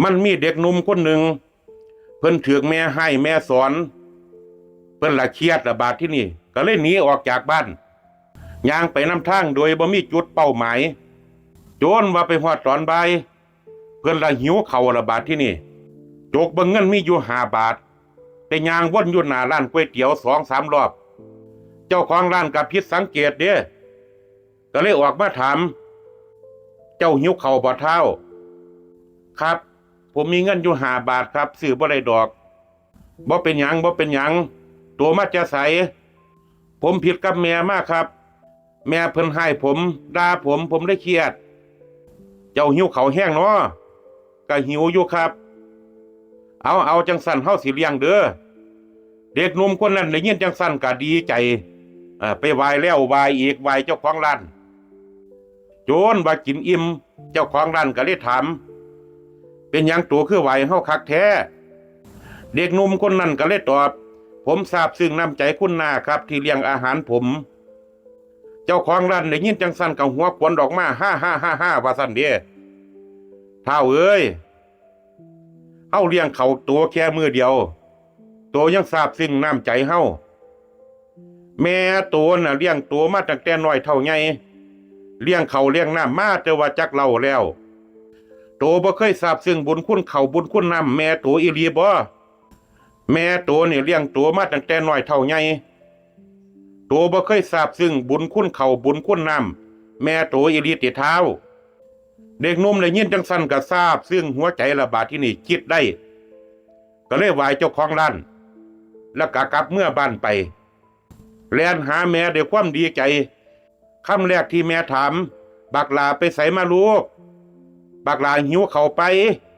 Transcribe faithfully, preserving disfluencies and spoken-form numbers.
มันมีเด็กหนุ่มคนหนึ่ง เพิ่นถืกแม่ฮ้ายแม่สอน เพิ่นละเครียดละบาดที่นี่ ก็เลยหนีออกจากบ้าน ย่างไปนำทางโดยบ่มีจุดเป้าหมาย จนว่าไปฮอดตอนบ่าย เพิ่นละหิวข้าวละบาดที่นี่ จกเบิ่งเงินมีอยู่ห้าบาท ไปย่างวนอยู่หน้าร้านก๋วยเตี๋ยวสองสามรอบ เจ้าของร้านก็ผิดสังเกตเด้ ก็เลยออกมาถาม "เจ้าหิวข้าวบ่ท้าว" "ครับ ผมมีเงินอยู่ห้าบาทครับ ซื้อบ่ได้ดอก" "บ่เป็นหยัง บ่เป็นหยัง โตมาแต่ไส" "ผมผิดกับแม่มาครับ แม่เพิ่นฮ้ายผม ด่าผม ผมเลยเครียด" "เจ้าหิวข้าวแฮงเนาะ" "ก็หิวอยู่ครับ" "เอา เอา จั่งซั้นเฮาสิเลี้ยงเด้อ" เด็กหนุ่มคนนั้นได้ยินจั่งซั้นก็ดีใจ เอ่อ ไปไหว้แล้วไหว้อีก ไหว้เจ้าของร้าน จนว่ากินอิ่ม เจ้าของร้านก็เลยถาม "เป็นหยังโตคือไหว้เฮาคักแท้" เด็กหนุ่มคนนั้นก็เลยตอบ "ผมซาบซึ้งน้ำใจคุณน้าครับ ที่เลี้ยงอาหารผม" เจ้าของร้านได้ยินจั่งซั้นก็หัวขวนออกมา ฮ่าฮ่าฮ่าฮ่า ว่าซั้นเด้ "ท้าวเอ้ย เฮาเลี้ยงข้าวโตแค่มื้อเดียว โตยังซาบซึ้งน้ำใจเฮา แม่โตน่ะเลี้ยงโตมาตั้งแต่น้อยเท่าใหญ่ เลี้ยงข้าวเลี้ยงน้ำมาแต่ว่าจักเล่าแล้ว โตบ่เคยซาบซึ้งบุญคุณข้าวบุญคุณน้ำแม่โตอีหลีบ่ แม่โตนี่เลี้ยงโตมาตั้งแต่น้อยเท่าใหญ่ โตบ่เคยซาบซึ้งบุญคุณข้าวบุญคุณน้ำแม่โตอีหลีติท้าว" เด็กหนุ่มได้ยินจั่งซั้นก็ซาบซึ้งหัวใจละบาดที่นี่ คิดได้ ก็เลยไหว้เจ้าของร้าน แล้วก็กลับเมือบ้านไป แล่นหาแม่ด้วยความดีใจ คำแรกที่แม่ถาม "บักหล่าไปไสมาลูก บักหล่าหิวข้าวไป"